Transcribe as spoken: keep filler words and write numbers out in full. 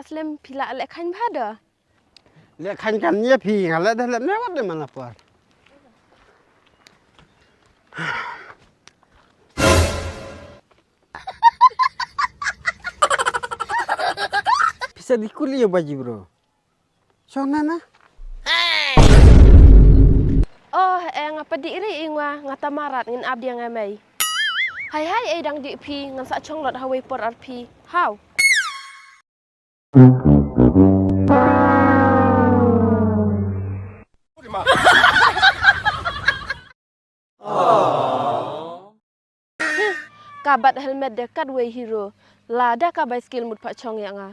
Slem, phi la leh khain bha da? Leh khain kan ïa phi, nga leh da leh ne wat de man la por. Pisa di kuli yo baji bro. Song na na. Oh, eh, nga padi ri ingwa, nga tamarat ngin ap dia ngai mai. Hai hai, eh, dang di phi, ngan sa chong lot hawai por ar phi. How? Ka bat helmet de katwei hero. Lada ka bicycle mut pha chong ïa nga.